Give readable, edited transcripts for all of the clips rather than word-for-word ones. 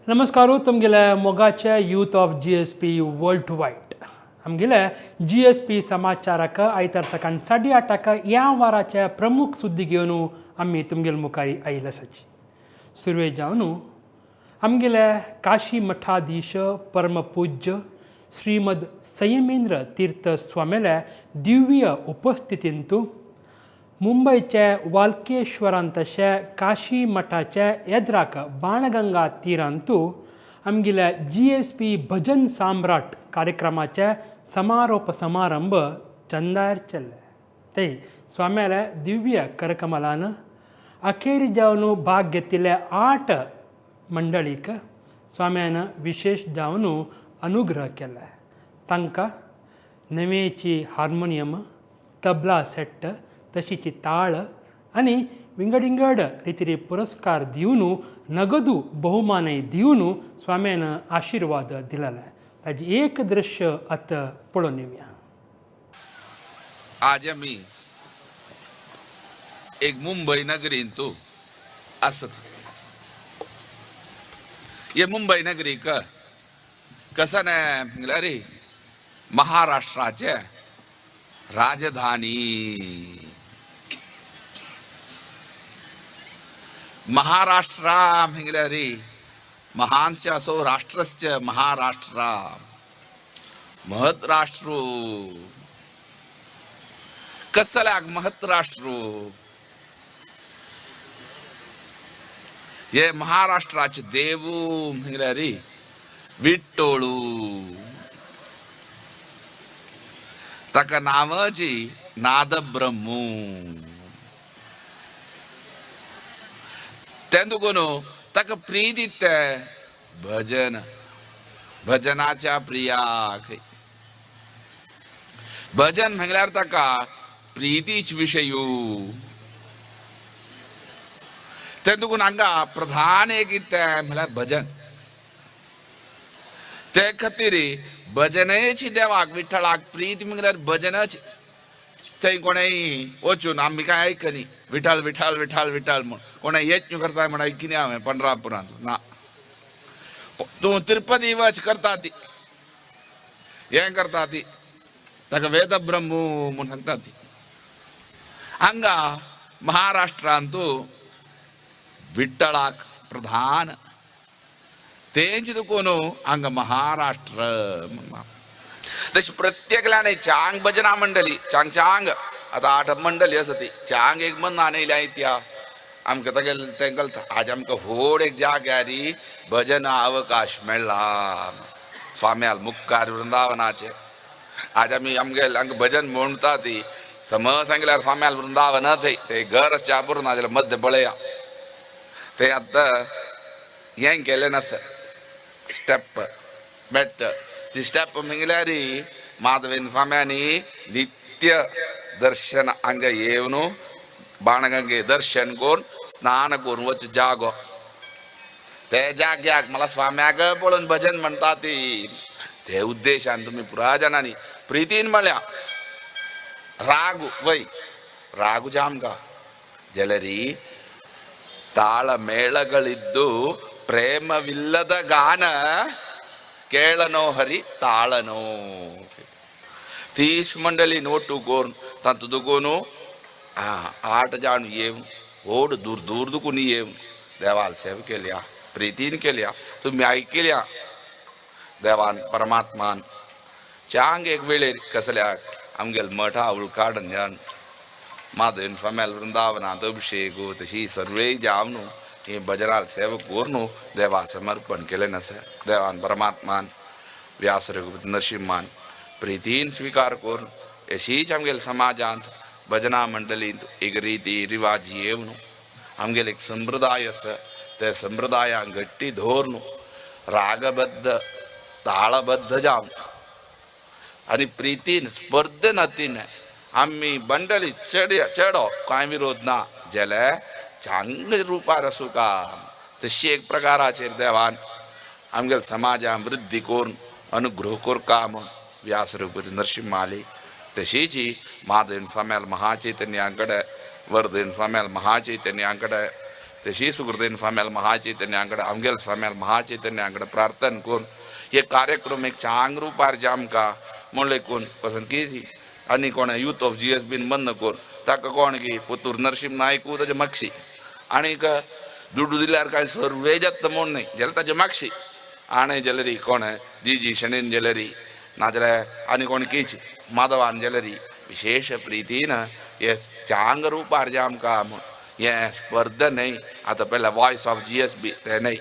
नमस्कार तुमगेले मोगाचे youth of GSP world wide आमगेले जीएसपी समाचाराक आयतार सकाळ 8:30 ह्या वाराचे प्रमुख सुद्दी घेवन आमी तुमगेले मुखार आयिल्ले आसाची. सुरवेक जावन आमगेले काशी मठाधीश परमपूज्य श्रीमद संयमेंद्र तीर्थ स्वामेले दिव्य उपस्थितींतू मुंबयचे वालकेश्वरांतशे काशी मठाचे येद्राक बाणगंगा तिरांतू आमगेल्या जीएसपी भजन सम्राट कार्यक्रमाचे समारोप समारंभ चंदार चल्ले. ते स्वाम्याल्या दिव्य करकमलान अखेर जावन भाग घेतिल्ले 8 मंडळीक स्वाम्यान विशेष जावन अनुग्रह केले. तांकां नवेची हार्मोनियम, तबला सेट, तशीची ताळ आनी विंगड विंगड रितीरी पुरस्कार दिवन नगदू बहुमानय दिवन स्वाम्यान आशिर्वाद दिलेले. ताजी एक दृश्य आतां पळोवन येवया. आज आमी एक मुंबई नगरींत आसत. हे मुंबई नगरीक कसं नाही अरे महाराष्ट्राचे राजधानी. महाराष्ट्रा म्हणल्यार रे महानश असो राष्ट्रस्य महाराष्ट्रा महत राष्ट्र. कसल्याक महत राष्ट्र? हे महाराष्ट्राचे देवू म्हणल्यार रे विठ्ठोळू. ताका नांवाची नादब्रह्मू. तें दुकोन ताका प्रीत ते भजन, भजनाच्या प्रियाक. भजन म्हणल्यार ताका प्रितीच विशयू. तें दुकून हांगा प्रधान एक तें म्हणल्यार भजन. ते खातीर भजनेची देवाक विठ्ठलाक प्रीत म्हणल्यार भजनच. थंय कोणेय वचून आमी कांय आयकनी विठ्ठल विठ्ठल विठ्ठल विठ्ठल म्हूण कोणें यज्ञ करता म्हण आयकिनी हांवें पंढरापुरांत ना. तूं तिरुपती वच करता ती हें करता ती ताका वेद ब्रह्म म्हूण सांगता ती. हांगा महाराष्ट्रांत विठ्ठलाक प्रधान तेंच दुकोन हांगा महाराष्ट्र म्हूण. तशी प्रत्येकल्यान चांग भजना मंडळी चांग चांग आतां 8 मंडळी आसा ती चांग एक मनान येयल्या त्या आमकां तागेले तें कळटा. आज आमकां व्हड एक जाग्यार भजन अवकाश मेळ्ळा स्वाम्याल मुखार वृंदावनाचे. आज आमी आमगेले हांगा भजन म्हणटा ती समज सांगल्यार स्वाम्याल वृंदावन थंय ते घर आसच्या पुरो ना जाल्यार मध्य पळया ते आतां हें केलें नासा स्टेप बेट ती स्टेप म्हणल्यार माधवेन स्वाम्यांनी नित्य दर्शन हांगा येवन बाणगंगे दर्शन करून स्नान करून वच जागो. ते जाग्याक मला स्वाम्याक पळोवन भजन म्हणटा ती. ते उद्देशान तुमी पुरा जाणांनी प्रितीन म्हळ्या रागू वय ರಾಗು ಜಾಮ್ಗ ಜಲರಿ ತಾಳಮೇಳಗಳಿದ್ದು ಪ್ರೇಮವಿಲ್ಲದ ಗಾನ ಕೇಳನೋ ಹರಿ ತಾಳನೋ. 30 मंडळी नोटू कोरून तांतू दुकोन 8 जाण येवन व्हड दूर दूर दुकून येवन देवाल सेवा केल्या प्रितीन केल्या. तुमी आयकिल्या देवान परमात्मान चांग एक वेळेर कसल्याक आमगेल मठा उळकाडन जाण माधवेन स्वाम्याल वृंदावनांत अभिषेक तशी सर्वे जावन हे भजनाल सेवा करून देवा समर्पण केलें आसा. देवान परमात्मान व्यास रघुपती नरसिंहान प्रितीन स्वीकार करून अशीच आमगेले समाजांत भजना मंडळींत एक रिती रिवाज येवन आमगेले एक संप्रदाय आसा त्या संप्रदायांक घट्टी धरून रागबद्ध ताळबद्ध जावन आनी प्रितीन स्पर्धे नतीन आमी मंडळी चेड चेडो कांय विरोध ना जाल्यार चांग रुपार आसूं का तशी एक प्रकाराचेर देवान आमगेले समाजान वृद्धी करून अनुग्रह करका म्हूण व्यास रघुपती नरसिंहाली. तशीच माधवेन स्वाम्याल महाचैतन्या कडेन वर्धन स्वाम्याल महाचैतन्या कडेन तशी सुकृतेन स्वाम्याल महाचैतन्यांकडे आमगेल स्वाम्याल महाचैतन्यांकडे प्रार्थना करून हे कार्यक्रम एक चांग रुपार जामका म्हणले कोण पसंत की आनी कोण यूथ ऑफ जी एस बीन बंद करून ताका कोण की पुतूर नरसिंह नायकू ताजे मागशी आनीक दुडू दिल्यार काय सर्वे जाता म्हूण न्हय जाल्यार ताजे मागशी आणे ज्वेलरी कोण जी जी शणीन ज्वेलरी नाजाल्यार आनी कोण कीच माधवान ज्वेलरी विशेष प्रितीन हे चांग रुपार जे आमकां म्हूण हें स्पर्धा न्हय. आतां पयल्या voice of G S B तें न्हय,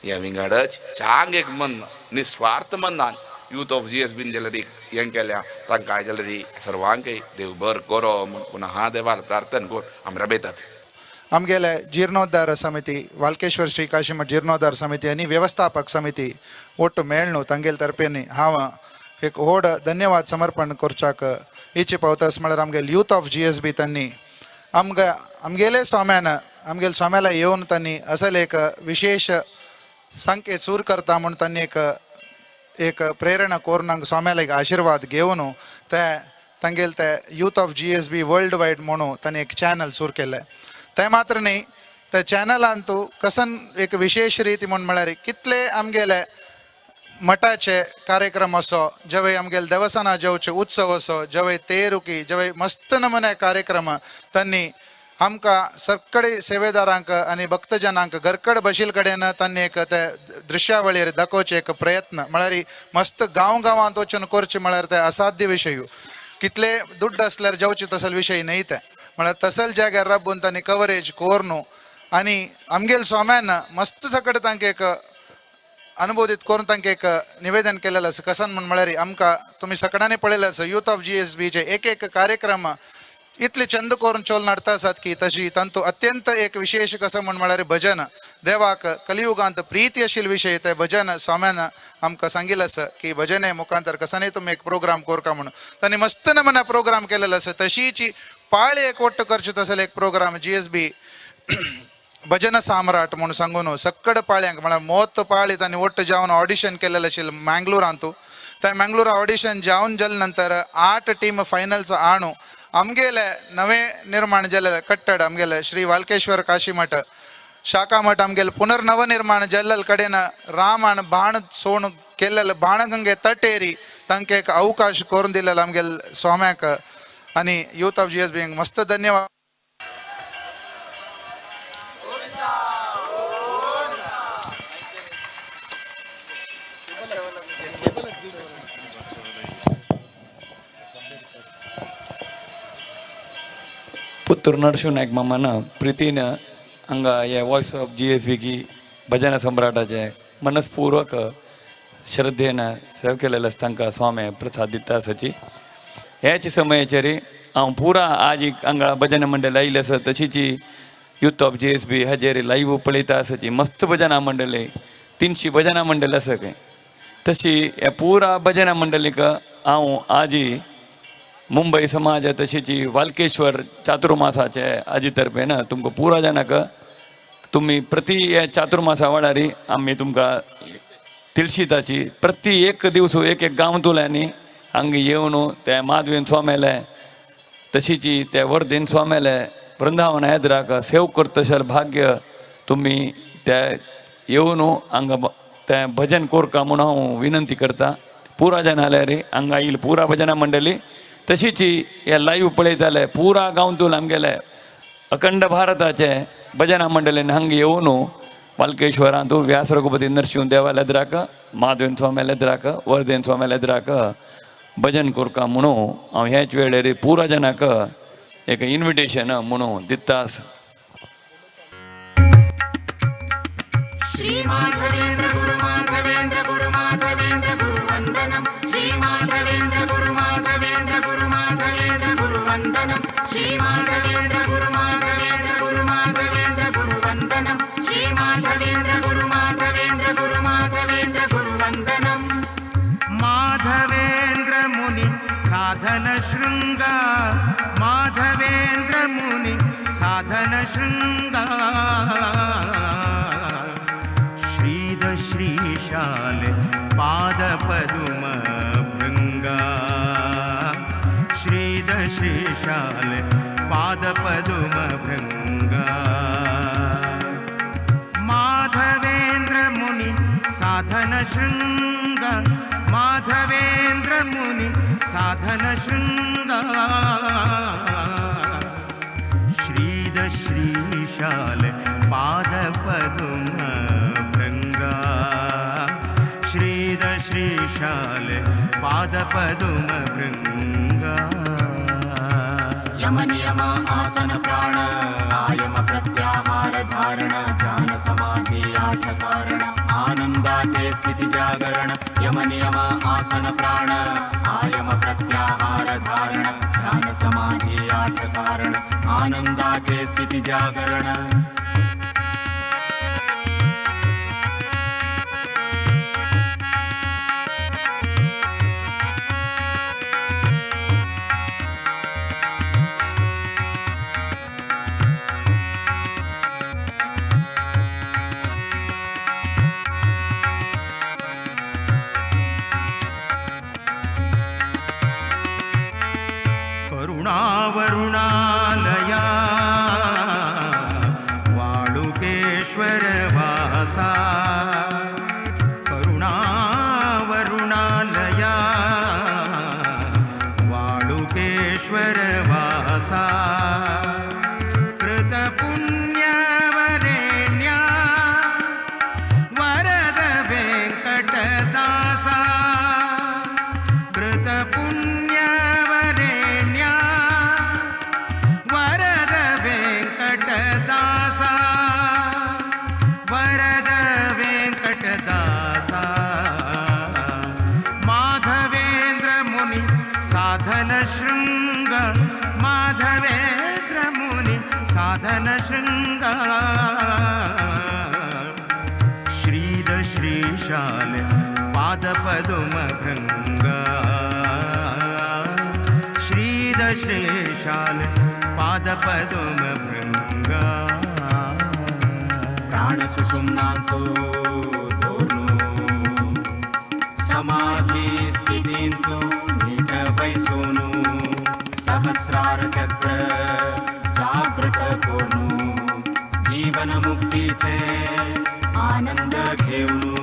हें विंगडच चांग एक मन निस्वार्थ मनान यूथ ऑफ जी एस बीन ज्वेलरी हें केल्या तांकां ज्वेलरी सर्वांकय देव बर करो म्हूण पुनः देवाल प्रार्थना करून आमी रबेतात. आमगेले जीर्णोद्धार समिती वालकेश्वर श्री काशीमठ जीर्णोद्धार समिती आनी व्यवस्थापक समिती ಒಟ್ಟು ಮೇಳ್ನು ತಂಗೇಲ್ ತರ್ಪೇನಿ ಹಾವ एक व्हड धन्यवाद समर्पण करच्याक इच्छे पावता म्हळ्यार आमगेले youth of G S B तांणी आमगे आमगेले स्वाम्यान आमगेले स्वाम्याला येवन तांणी असल एक विशेष संकेत सूर करता म्हूण तांणी एक एक प्रेरणा करून आमकां स्वाम्याला एक आशिर्वाद घेवन ते तांगेले ते youth of G S B world wide म्हणून तांणी एक चॅनल सुरू केलें. तें मात्र न्ही, त्या चॅनलान तूं कसन एक विशेष रिती म्हूण म्हळ्यार कितले आमगेले मठाचे कार्यक्रम असो, जवय आमगेले देवस्थाना जेवचे उत्सव असो, जवय तेरुकी जवय मस्त नमुने कार्यक्रम तांणी आमकां सगळे सेवेदारांक आनी भक्तजनांक घरकड बशील कडेन तांणी एक ते दृश्यावळीर दाखोवचे एक प्रयत्न म्हळ्यार मस्त गांव गांवांत वचून करचे म्हळ्यार ते असाध्य विशय. कितले दुड्ड आसल्यार जेवचे तसल विशय न्हय ते, म्हळ्यार तसल जाग्यार राबून तांणी कवरेज करून आनी आमगेल स्वाम्यान मस्त सगळे तांकां एक अनुबोधित करून तांकां एक निवेदन केलेलें आसा. कसन म्हूण म्हळ्यार आमकां तुमी सगळ्यांनी पळयलें आसा यूथ ऑफ जी एस बीचे एक एक कार्यक्रम इतले चंद करून चोल नडता आसात की तशी तांतू अत्यंत एक विशेष कसं म्हूण म्हळ्यार भजन देवाक कलियुगांत प्रीती आशिल्ले विशय ते भजन स्वाम्यान आमकां सांगिल्लें आसा की भजने मुखांतर कसनय तुमी एक प्रोग्राम करका म्हणून तांणी मस्त नमुना प्रोग्राम केलेलो आसा. तशीची पाळी एक ಒಟ್ಟು करचे तसले एक प्रोग्राम जी एस बी भजन साम्राट म्हणून सांगून सक्कड पाळ्यांक म्हळ्यार मोत पाळी तांणी ಒಟ್ಟು जावन ऑडिशन केलेलें आशिल्लें मँगलोरांतू. त्या मँगलोर ऑडिशन जावन जाले नंतर 8 टीम फायनल्स आणू आमगेले नवे निर्माण जाल्ले कट्टड आमगेले श्री वालकेश्वर काशीमठ शाखा मठ आमगेले पुनर्नवनिर्माण जाल्ले कडेन रामान बाण सोण केल्ले बाणगंगे तटेरी तांकां एक अवकाश करून दिलेलो आमगेले स्वाम्याक आनी यूथ ऑफ जी एस बींक मस्त धन्यवाद. पुत्तूर नरशिंह नायक मामान प्रितीन हांगा हे voice of G S Vicky bhajan सम्राटाचे मनस्पूर्वक श्रद्धेन save केलेले आसा. तांकां स्वामी प्रसाद दिता आसाची. ह्याच समयाचेर हांव पुरा आज हांगा भजन मंडळ आयिल्लें आसा, तशीच youth of G S B हाजेर लायव्ह पळयता आसाची. मस्त भजना मंडळी 300 भजना मंडळ आसा खंय. तशी ह्या पुरा भजना मंडळीक हांव आजी मुंबई समाज तशीची वालकेश्वर चातुर्मासाचे आजी तर्फे ना तुमकां पुरा जाणाक तुमी प्रति ह्या चातुर्मासा वाडारी आमी तुमकां तिळशीताची प्रति एक दिवस एक एक गांवतुल्यांनी हांगा येवन त्या माधवेन स्वाम्याले तशीची त्या वर्धेन स्वाम्याले वृंदावन येद्राक सेव करतशें भाग्य तुमी त्या येवन हांगा त्या भजन कोरका म्हणून हांव विनंती करता. पुरा जाण आल्यार हांगा येयल पुरा भजना मंडळी तशीच हे लायव्ह पळयताले पुरा गांवतूल आमगेले अखंड भारताचे भजना मंडळीन हांगा येवन वालकेश्वरांतू व्यास रघुपती नरशिंह देवाल्या एदराक माधवेन स्वाम्याल्या एदराक वर्धेन स्वाम्याल्या एदराक भजन कोरका म्हणून हांव ह्याच वेळेर पुरा जनाक एक इन्विटेशन म्हणून दिता आसा. श्री माधवेन्द्र गुरु माधवेन्द्र गुरु माधवेन्द्र गुरु वन्दनं. श्री माधवेन्द्र गुरु माधवेन्द्र गुरु माधवेन्द्र गुरु वन्दनं. श्री माधवेन्द्र गुरु माधवेन्द्र गुरु माधवेन्द्र गुरु वन्दनं. श्री माधवेन्द्र गुरु माधवेन्द्र गुरु माधवेन्द्र गुरु वन्दनम्. माधवेन्द्र मुनि साधन शृंगा, माधवेन्द्र मुनि साधन शृंगा, श्रीद श्रीशाल पाद पदुम भृंगा, श्रीद श्रीशाल पाद पदुम भृंगा. साधन शृंग माधवेंद्र मुनि साधन शृंग श्रीद श्रीशाल पाद पदुम भृंगा श्रीद श्रीशाल पाद पदुम भृंगा यम नियम आसन प्राण आयम प्रत्याहार धारण ध्यान समाधी आठ कारण आनंदाचे स्थिती जागरण यम नियम आसन प्राण आयम प्रत्याहार धारण ध्यान समाधी आठ कारण आनंदाचे स्थिती जागरण. करुणावरुणालया वाळुकेश्वर वासा करुणावरुणालया वाळुकेश्वर वासा कृतपुण्यवरेण्या वरद वेङ्कटदासा कृतपुण्यवरेण्या वरद वेङ्कटदासा वरद वेङ्कटदासा माधवेन्द्र मुनि साधन शृङ्ग माधवेन्द्र मुनि साधन शृङ्ग श्रीद श्रीशाल पादपदुम भृंग श्रीद श्रीशाल पादपदुम भृंग प्राण सुषुम्नांतो धोनु समाधी स्थितींतु नीट बैसोनु सहस्रार चक्र जागृत कोनु जीवन मुक्तीचे आनंद घेऊनु.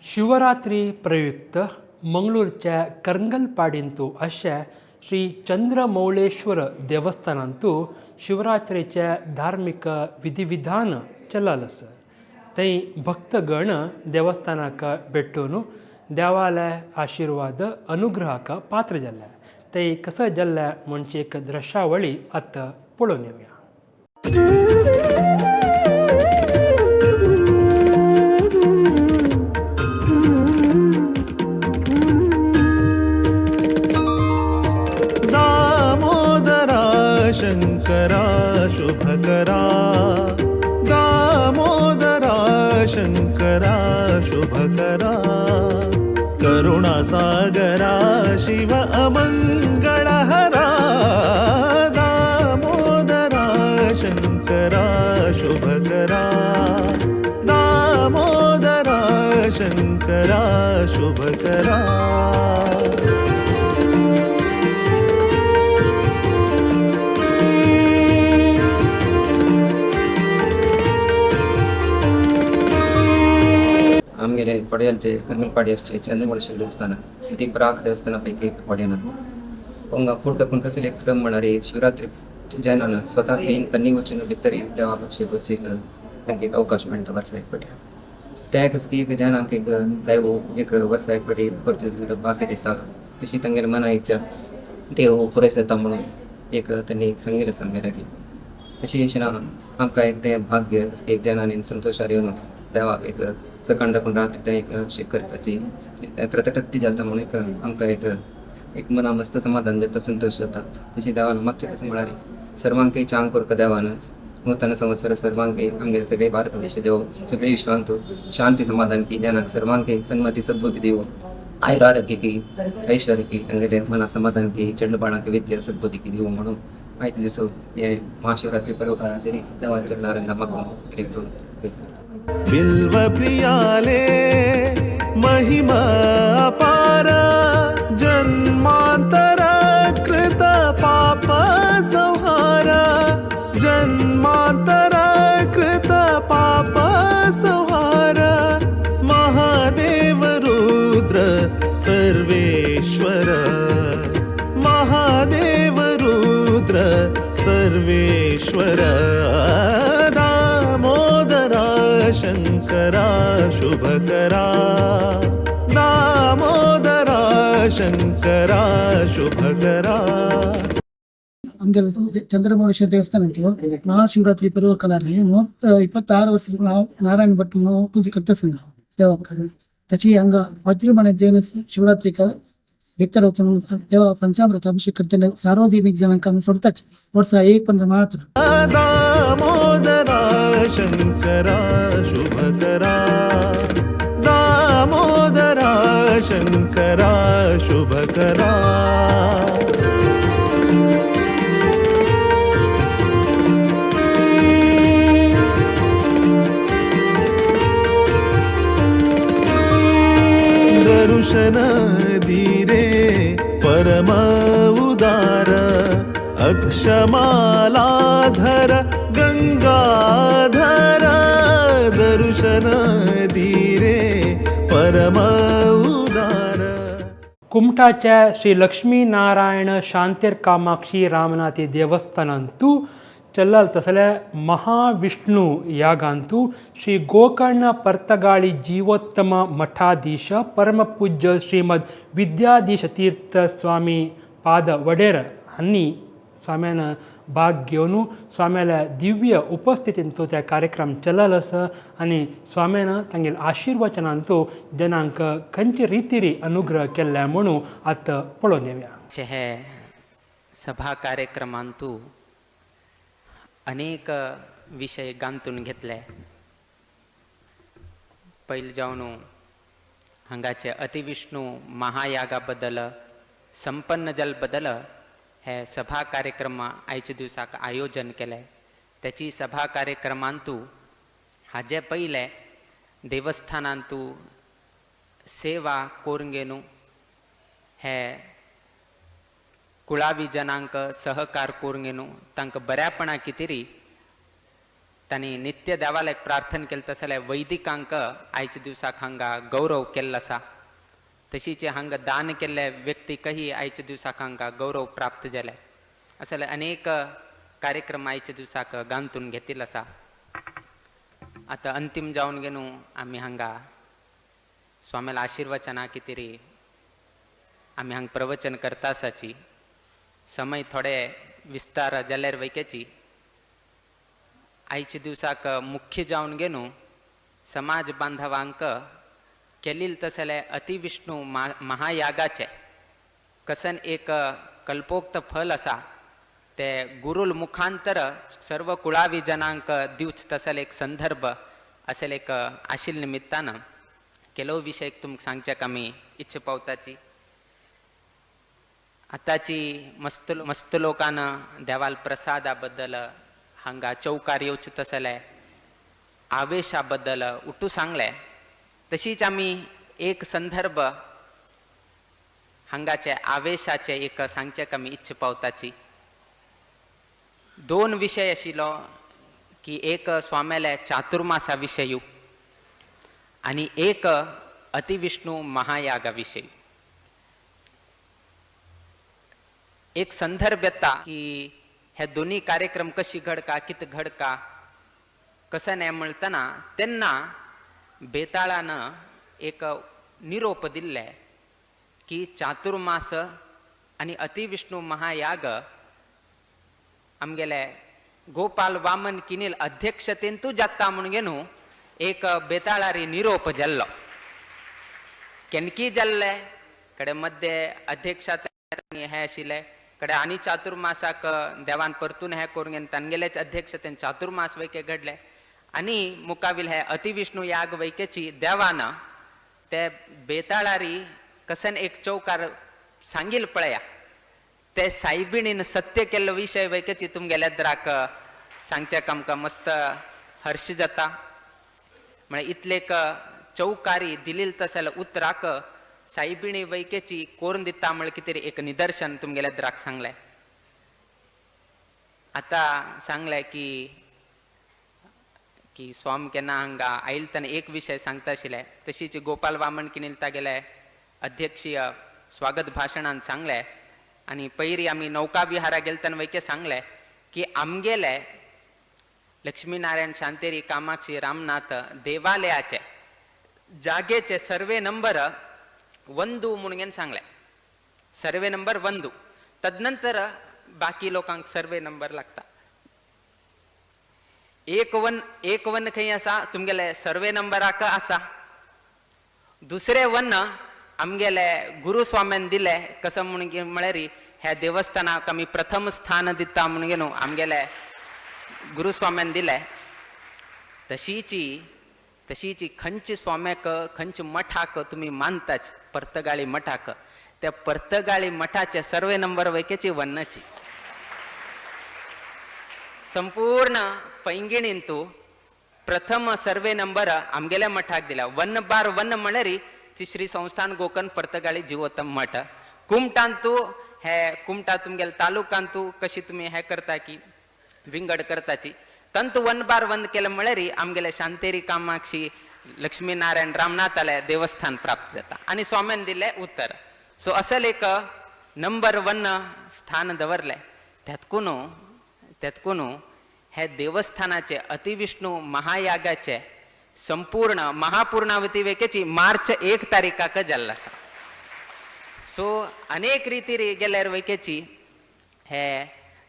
शिवरात्री प्रयुक्त मंगळूरच्या करंगलपाडींतू अशा श्री चंद्रमौळेश्वर देवस्थानांतू शिवरात्रेचे धार्मिक विधिविधान चलल आसा. थंय भक्तगण देवस्थानाक भेटून देवाले आशिर्वाद अनुग्रहाक पात्र जाल्ले. थंय कसं जाल्लें म्हणजे एक दृश्यावळी आतां पळोवन येवया. दामोदरा शंकरा शुभकरा दामोदरा शंकरा शुभकरा करुणासागरा शिव अमंगळहरा दामोदरा शंकरा शुभकरा दामोदरा शंकरा शुभकरा. आमगेले कोडियालचे करमलपाडी असचे चंद्रमौळेश्वर देवस्थान ती प्राक देवस्थानापैकी एक कोड्यान हांगा फूड दाखोवन कसले एक क्रम म्हळ्यार एक शिवरात्री जैनान स्वतः येवन तन्नी वचून भितर देवाक अभिषेक करचे एक तांकां एक अवकाश मेळटा वर्सा एक फावटी. तें कसं की एक जैनांक एक दैव एक वर्सा एक फावटी करचें जाल्यार भाग्य दिता तशी तांगेले मना इच्छा देव पुरयत जाता म्हणून एक तांणी सांगिल्लें सांगलें की तशी अशें ना आमकां एक तें भाग्य एक जैनांनी संतोशार येवन देवाक एक सकाळ दाखोवन रात्री तें एक अभिषेक करपाची कृतकृत्य जाता म्हणून एक आमकां एक एक मना मस्त समाधान जाता, संतोश जाता. तशी देवान मागचें कशें म्हळ्यार सर्वांकय चांग करता देवान नूतन संवत्सर सर्वांकय आमगेले सगळे भारत देश देव सगळे विश्वांत शांती समाधान की जनाक सर्वांकय सन्मती सद्बुद्धी देव आयुर आरोग्य की ऐश्वर्य की तांगेले मना समाधान की चेडबाणाक विद्या सद्बुद्धी की दिवं म्हणून आयचे दिसो हे महाशिवरात्री पर्व काळाचेर देवाच्या चरणां मागून. बिल्वप्रियाले महिमा अपार जन्मांतर कृत पाप संहार, जन्मांतर कृत पाप संहार, महादेव रुद्र सर्वेश्वर, महादेव रुद्र सर्वेश्वर, दामोदरा शंकरा शुभकरा, दामोदरा शंकरा शुभकरा. आमच्या चंद्रमौळेश्वर ದೇವಸ್ಥಾನ ಮಹಾಶಿವರಾತ್ರಿ ಪರ್ವಕಾಲಾನೆ 26 ವರ್ಷ ನಾವು ನಾರಾಯಣ ಭಟ್ ಪೂಜೆ करता देवा त्याची हांगा वज्रमाने जैन शिवरात्रीक भितर वचून देवा पंचामृत अभिषेक करतले सार्वजनिक जनांक आमी सोडताच वर्सा एक 15 मात्र. दामोदरा शंकरा शुभकरा, दामोदरा शंकरा शुभकरा. दर्शन धीरे परम उदार, अक्षमालाधर गंगाधर, दर्शन धीरे परम उदार. कुमठाच्या श्री लक्ष्मीनारायण शांतेर कामाक्षी रामनाथी देवस्थानांतू चल्लाल तसले महाविष्णु यागांतू श्री गोकर्ण ಪರ್ತಗಾಳಿ ಜೀವೋತ್ತಮ ಮಠಾಧೀಶ ಪರಮಪೂಜ್ಯ ಶ್ರೀಮದ್ ವಿದ್ಯಾಧೀಶ ತೀರ್ಥ ಸ್ವಾಮಿ ಪಾದ ವಡೇರ ಹನ್ನಿ स्वाम्यान भाग घेवन स्वाम्याल्या दिव्य उपस्थितींतू त्या कार्यक्रम चलल आसा आनी स्वाम्यान तांगेले आशिर्वचनांतू जनांक खंयचे रितीरी अनुग्रह केल्ले म्हणून आतां पळोवन येवया. हे सभा कार्यक्रमांतू अनेक विषय गांतून घेतले. पयलीं जावन हांगाचे अतिविष्णू महायागा बद्दल संपन्न जल बद्दल हे सभा कार्यक्रम आयच्या दिवसाक आयोजन केलें. त्याची सभा कार्यक्रमांतू हाजे पयले देवस्थानांतू सेवा करून घेवन हे कुळावी जनांक सहकार करून घेवन तांकां बऱ्यापणा कितेरी तांणी नित्य देवालयाक प्रार्थना केलें तशें जाल्यार वैदिकांक आयच्या दिवसाक हांगा गौरव केल्लो आसा. तशीच हांगा दान केल्ले व्यक्तीकही आयच्या दिवसाक हांगा गौरव प्राप्त जाले. अशें जाल्यार अनेक कार्यक्रम आयच्या दिवसाक गांतून घेतिल्लो आसा. आतां अंतीम जावन घेवन आमी हांगा स्वाम्याला आशिर्वचना कितेरी आमी हांगा प्रवचन करता आसाची. समय थोडे विस्तार जाल्यार वैक्याची आयच्या दिवसाक मुख्य जावन घेवन समाज बांधवांक केलील तसले अतिविष्णू महायागाचे कसन एक कल्पोक्त फल आसा ते गुरुल मुखांतर सर्व कुळावी जनांक दिवच तसले एक संदर्भ असेल एक आशिल निमित्तान केलो विषय तुमकां सांगच्याक आमी इच्छा पावताची. आतांची मस्त मस्त लोकान देवाल प्रसादा बद्दल हांगा चौकार येवचे तसले आवेशा बद्दल उठू सांगले. तशीच आमी एक संदर्भ हांगाचे आवेशाचे एक सांगच्याक आमी इच्छा पावताची. दोन विशय आशिल्लो की एक स्वाम्याल्या चातुर्मासा विशयू आनी एक अतिविष्णू महायागा विशय. एक संदर्भ येता की हे दोन्ही कार्यक्रम कशी घडका कित घडका कसं नाही म्हणताना तेन्ना बेताळानं एक निरोप दिल्ले की चातुर्मास आनी अतिविष्णू महायाग आमगेले गोपाल वामन किनील अध्यक्षतेन तूं जाता म्हणून न्हू एक बेताळारी निरोप जाल्लो. केनकी जाल्ले कडे मध्य अध्यक्षात हे आशिल्ले कडे आनी चातुर्मासाक देवान परतून हे करून घेवन तांगेलेच अध्यक्षतेन चातुर्मास वैके घडले आनी मुकाविल हे अतिविष्णू याग वैकेची देवान ते बेताळारी कसन एक चौकार सांगील पळया ते सायबिणीन सत्य केल्लो विशय वैकेची तुमगेल्या द्राक सांगच्याक आमकां मस्त हर्ष जाता. म्हळ्यार इतलेक चौकारी दिलील तसले उतराक साईबिणी वैकेची कोरून दिता म्हळ्यार कितें एक निदर्शन तुमगेल्या द्राक सांगलें. आतां सांगलें की की स्वाम केन्ना हांगा आयल तेन्ना एक विशय सांगता आशिल्ले. तशीच गोपाल वामन किनील तागेले अध्यक्षीय स्वागत भाशणान सांगलें आनी पयरी आमी नौका विहारा गेले तेन्ना वैके सांगलें की आमगेले लक्ष्मीनारायण शांतेरी कामाक्षी रामनाथ देवालयाचे जागेचे सर्वे नंबर वंदू म्हणून सांगलें. सर्वे नंबर वंदू, तदनंतर बाकी लोकांक सर्वे नंबर लागता. एक वन खंय आसा तुमगेले सर्वे नंबराक आसा. दुसरे वन आमगेले गुरुस्वाम्यान दिले कसं म्हणून म्हळ्यार ह्या देवस्थानाक आमी प्रथम स्थान दिता म्हणून न्हू आमगेले गुरुस्वाम्यान दिले. तशीची तशीची खंयचे स्वाम्याक खंयचे मठाक तुमी मानताच पर्तगाळी मठाक, त्या पर्तगाळी मठाचे सर्वे नंबर वैकेची वन्नाची संपूर्ण पैंगिणींतू प्रथम सर्वे नंबर आमगेल्या मठाक दिला. वन बार वन म्हळ्यार ती श्री संस्थान गोकर्ण पर्तगाळी जिवोत्तम मठ. कुमटांतू हे कुमटा तुमगेले तालुकांतू कशी तुमी हे करता की विंगड करताची तंतू वन बार वन केलं म्हळ्यार आमगेले शांतेरी कामाक्षी लक्ष्मीनारायण रामनाथाले देवस्थान प्राप्त जाता आनी स्वाम्यान दिलें उत्तर. सो असल एक नंबर वन स्थान दवरलें. त्यातकून हे देवस्थानाचे अतिविष्णू महायागाचे संपूर्ण महापूर्णावती वेकेची मार्च 1 तारीखाक जाल्लो आसा. सो अनेक रितीर गेल्यार वैकेची हे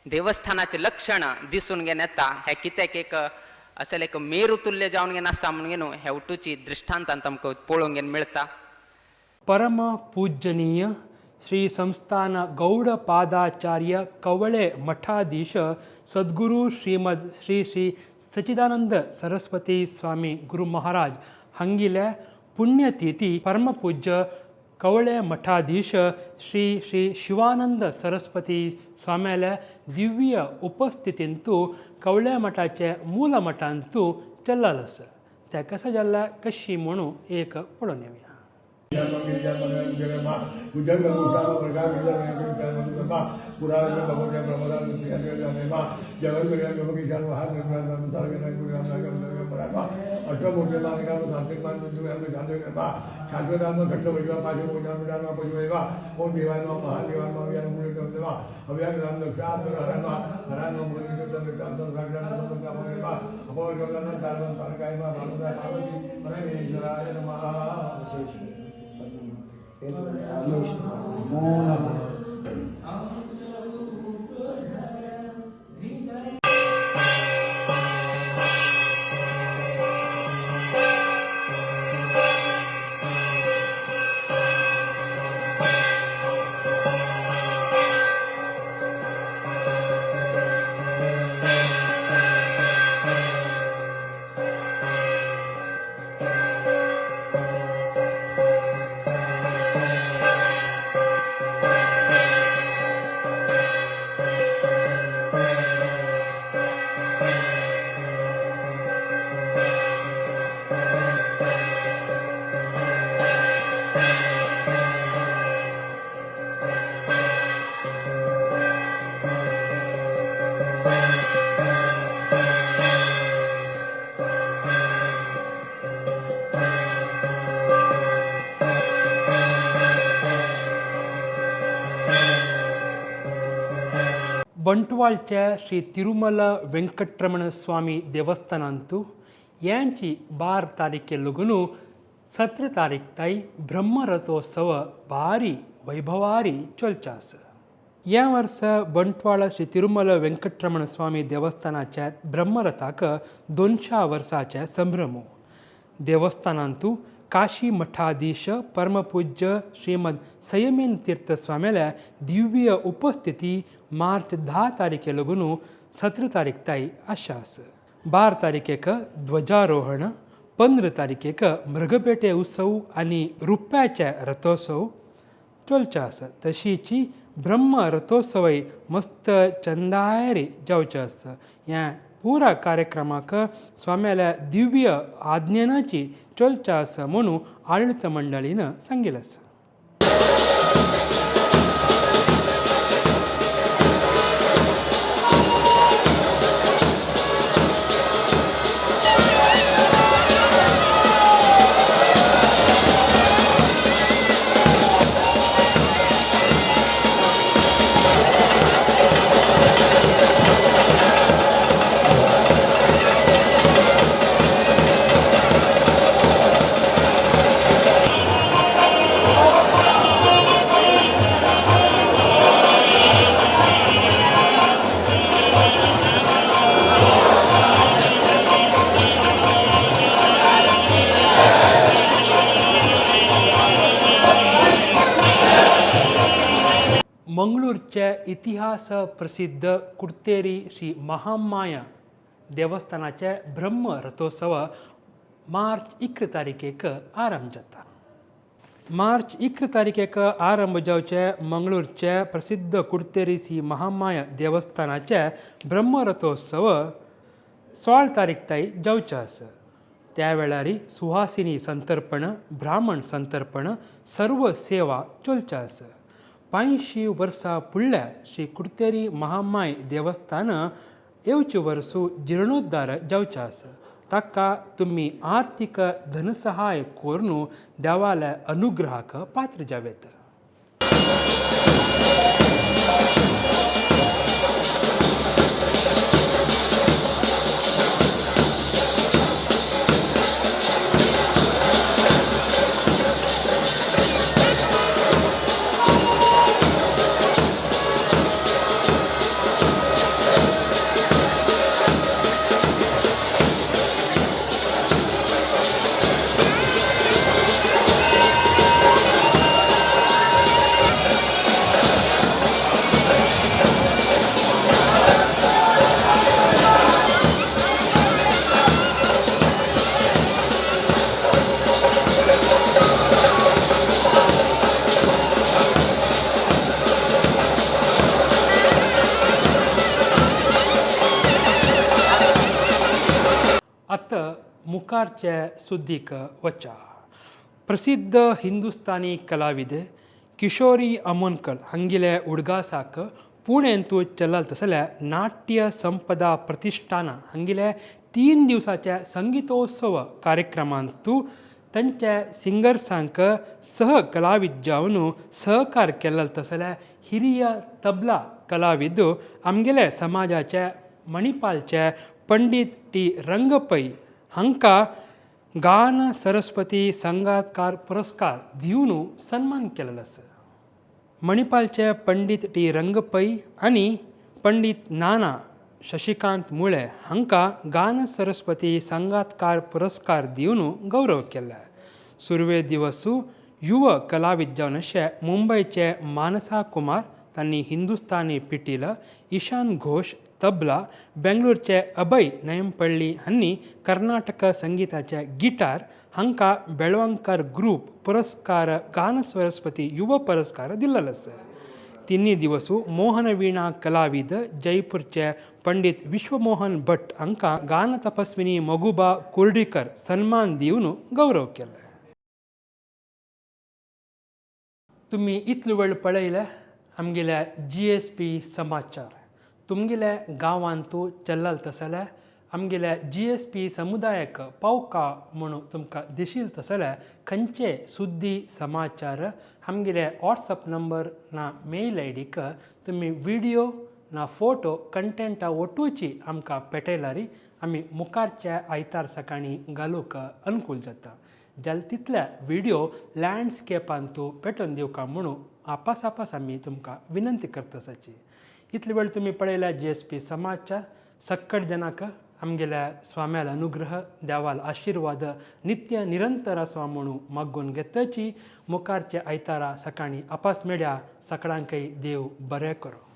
देवस्थानाचे लक्षण दिसून घेन येता. हे कित्याक एक असल एक मेरुतुल्य जावन घेन आसा म्हणून न्हू हेवटूची दृश्टांतान आमकां पळोवंक घेन मेळटा. परम पूजनीय श्री संस्थान गौड पादाचार्य कवळे मठाधीश सद्गुरु श्रीमद श्री श्री सच्चिदानंद सरस्वती स्वामी गुरु महाराज हंगिले पुण्यतिथि परमपूज्य कवळे मठाधीश श्री श्री शिवानंद सरस्वती स्वाम्याले दिव्य उपस्थितींतू कवळे मठाचे मूल मठांतू चल्लाल आसा. त्या कसा जाल्ला कशी म्हणून एक पळोवन येवया. ಬಂಟ್ವಾಳ್च्या ಶ್ರೀ ತಿರುಮಲ ವೆಂಕಟರಮಣ ಸ್ವಾಮಿ ದೇವಸ್ಥಾನಂತೂ यांची 12 तारीखेलगून 17 तारीख ताई ब्रह्मरथोत्सव भारी वैभवारी चलचा आसा. ह्या वर्सा बंटवाळ श्री तिरुमल वेंकटरमण स्वामी देवस्थानाच्या ब्रह्मरथाक 200 वर्साचे संभ्रम. देवस्थानांतू काशी मठाधीश परमपूज्य श्रीमद संयमेन तीर्थ स्वाम्याल्या दिव्य उपस्थिती मार्च 10 तारीखे लगून 17 तारीख ताई आशा आसा. 12 तारीखेक ध्वजारोहण, 15 तारीखेक मृगपेटे उत्सव आनी रुप्याचे रथोत्सव चलचे आसा. तशीची ब्रह्म रथोत्सवय मस्त चंदायरी जावचें आसता. ह्या पुरा कार्यक्रमाक स्वाम्याल्या दिव्य आज्ञेनाची चलचा आसा म्हणून आडळीत मंडळीन सांगिल्लें आसा. इतिहास प्रसिद्ध कुडतेरी श्री महामाया देवस्थानाचे ब्रह्म रथोत्सव मार्च 11 तारखेक आरंभ जाता. मार्च 11 तारखेक आरंभ जावचे मंगळूरचे प्रसिद्ध कुडतेरी श्री महामाया देवस्थानाचे ब्रह्मरथोत्सव 16 तारीख ताई जावचे आसा. त्या वेळार सुहासिनी संतर्पण, ब्राह्मण संतर्पण, सर्व सेवा चलचे आसा. 85 वर्सां फुडल्या श्री कुडतेरी महामाय देवस्थान येवचे वर्सू जिर्णोद्धार जावचे आसा. ताका तुमी आर्थीक धनसहाय करून देवाल्या अनुग्रहाक पात्र जावेत. आतां मुखारचे सुद्दीक वचा. प्रसिद्ध हिंदुस्तानी कलाविद किशोरी आमोणकर हांगेले उडगासाक पुणेंतू चलत तसल्या नाट्य संपदा प्रतिष्ठाना हांगेले 3 दिवसाच्या संगीतोत्सव कार्यक्रमांतू तांच्या सिंगर्सांक सह कलाविद जावन सहकार केल्लो तसल्या हिरिय तबला कलाविद आमगेले समाजाचे मणिपालचे पंडित टी रंगपै हांकां गान सरस्वती संगीतकार पुरस्कार दिवन सन्मान केलेलो आसा. मणिपालचे पंडित टी रंगपै आनी पंडित नाना शशिकांत मुळे हांकां गान सरस्वती संगीतकार पुरस्कार दिवन गौरव केला. सुरवे दिवसू युव कलाविद जावन अशे मुंबयचे मानसा कुमार तांणी हिंदुस्तानी पिटील, ईशान घोष तबला, बेंगलोरचे अभय नयमपल्ली हांणी कर्नाटक संगीताचे गिटार हांकां बेळवंकर ग्रुप पुरस्कार गान सरस्वती युव पुरस्कार दिल्लो आसा. 3 दिवसू मोहन वीणा कलाविद जयपूरचे पंडित विश्वमोहन भट हांकां गान तपस्विनी मगुबा कुर्डीकर सन्मान दिवन गौरव केलो. तुमी इतलो वेळ पळयले आमगेल्या GSP समाचार. तुमगेल्या गांवांतू चल्लाल तसल्या आमगेल्या GSP समुदायाक पावका म्हणून तुमकां दिशील तसल्या खंयचे सुद्दी समाचार आमगेल्या व्हॉट्सअप नंबर ना मेल आयडीक तुमी व्हिडियो ना फोटो कंटेंटा ओटूची आमकां पेटयल्यार आमी मुखारच्या आयतार सकाळीं घालूंक अनुकूल जाता. जाल्यार तितल्या व्हिडियो लँडस्केपांतू पेटोवन दिवका म्हणून आपास आपास आमी तुमकां विनंती करता. इतले वेळ तुमी पळयल्या GSP समाचार. सक्कड जनाक आमगेल्या स्वाम्याल अनुग्रह देवाल आशिर्वाद नित्य निरंतर आसा म्हणून मागून घेतची. मुखारचे आयतारा सकाळीं आपास मेळ्या. सकाळांकय देव बरें करो.